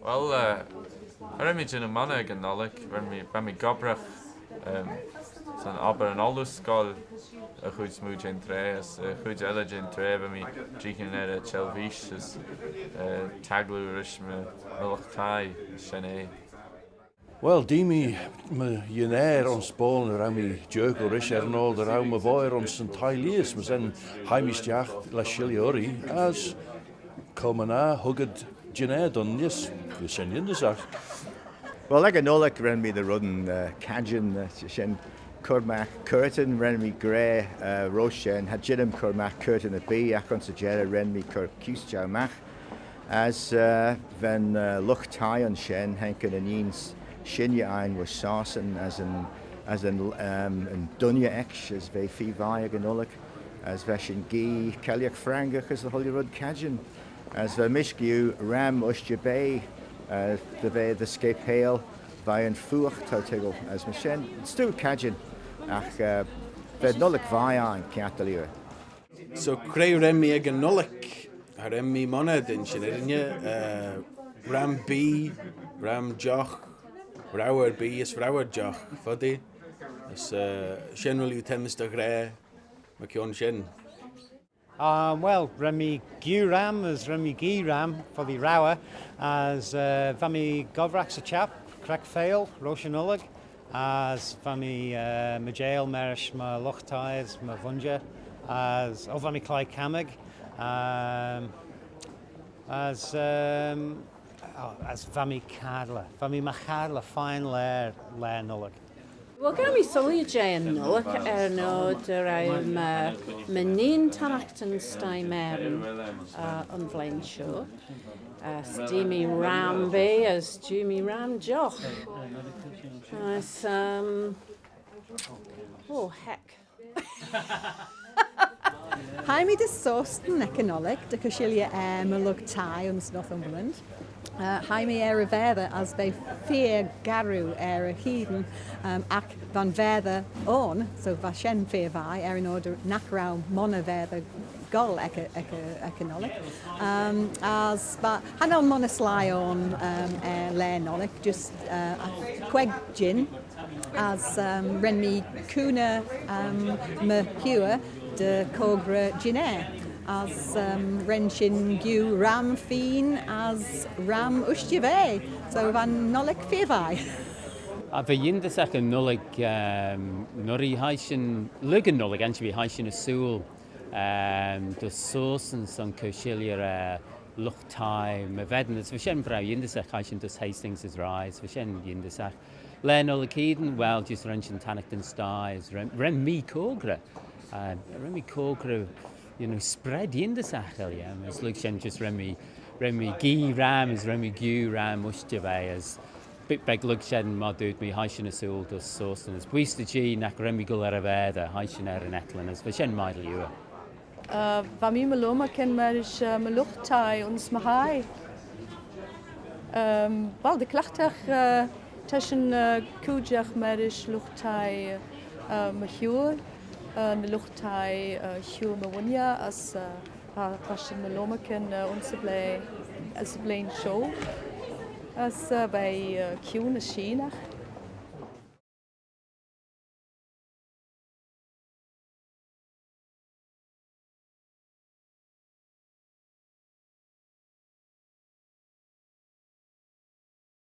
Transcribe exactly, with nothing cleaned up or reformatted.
Well, uh, cha ren mee jannoo monney ec y Nollaig, ren mee, ren mee gobbragh, um, son obbyr yn ollooscoill y chooid smoo jeh'n traa, as y chooid elley jeh'n traa, ren mee jeeaghyn er y çhellveeish, as, uh, taggloo rish my, my lught-thie, shen eh. Well, dee mee my ynnayr ayns boayl dy row mee jerkal rish er yn oyr dy row my voir ayns yn thie-lheihys, as shen hie mee stiagh lesh shilley urree, as cur-my-ner huggad jannoo dooinney, as shen yindyssagh. Well, ec y Nollaig ren mee dy reddyn, uh, cadjin, uh, shen cur magh curtan, ren mee gra, uh, roish shen, cha jeanym cur magh curtan erbee, agh ayns y jerrey ren mee cur kuse jeu magh. As, uh, va'n, uh, lught-thie ayns shen, haink yn inneen s-, shinney ain voish Sostyn, as yn, as yn, um, yn dooinney eck, as v'eh feer vie ec y Nollaig, as va shin gee, cailleach Frangagh as dy chooilley red cadjin. As va mish giu ram ushtey bea, uh, dy ve dy scapail, veih'n fuagh t'ou toiggal, as myr shen, stoo cadjin, agh, uh, va Nollaig vie ain, kiart dy liooar. So, cre ren mee ec y Nollaig? Cha ren mee monney, dyn shin er, uh, ram bee, ram jough, row erbee as row er jough, foddee. As, uh, shen vel oo temmys dy ghra, mychione shen. Um, well, ren mee giu ram, as ren mee gee ram, foddee row er, as, uh, va mee gobbragh 'sy çhapp, Crack Fail, roish y Nollaig, as va mee, uh, meeiteil marish my lught-thie as my vooinjer, as, oh, va mee cloie cammag, um, as, um, oh, as va mee cadley, va mee my chadley feie laa, laa Nollaig. Well, ga mee soylley jeh'n Nollaig er yn oyr dy row my, my inneen tannaghtyn sthie marin, uh, yn vlein shoh. As dee mee ram bee, as dee mee ram jough. As, um, oh, heck. Hie mee dy Sostyn ec y Nollaig, dy chur shilley er my lught-thie ayns Northumberland. Uh, hie mee er y vaatey as v'eh feer garroo er y hene, um, agh va'n vaatey ayn, so va shen feer vie, er yn oyr dy, nagh row monney vaatey goll ec y, ec y, ec y Nollaig. Um, as va, cha nel monney sleih ayn, um, er laa Nollaig, just, uh, queig jean, as, um, ren mee cooney, um, my huyr dy choagyrey jean, as, um, ren shin giu ram fene as ram ushtey bea. So va'n Nollaig feer vie. Ah, va e yindyssagh yn Nollaig, um, ny urree hie shin, lurg yn Nollaig, ansherbee hie shin ersooyl, um, dy Sostyn son cur shilley er lught-thie my ven, as va shen braew yindyssagh, hie shin dys Hastings as Rye, as va shen yindyssagh. Laa Nollaig hene, well, just ren shin tannaghtyn sthie, as ren, ren mee coagyrey. Uh, ren mee coagyrey, you know, spread yindyssagh, elley, um, as lurg shen just ren mee, ren mee gee ram, as ren mee giu ram ushtey bea, as bit beg lurg shen myr dooyrt mee, hie shin ersooyl dys Sostyn, as bwooise da jee nagh ren mee goll er y vaatey, hie shin er yn etlan, as va shen mie dy liooar. Uh, va mee my lomarcan marish, uh, my lught-thie ayns my hie. Um, well, dy cliaghtey, uh, ta shin, uh, cooidjagh marish lught-thie, uh, my huyr, uh, ny lught-thie, uh, huyr my vooinjer, as, uh, va, va shin my lomarcan, uh, ayns y vlein, ayns y vlein shoh. As, uh, v'eh, uh, kiune as sheeanagh.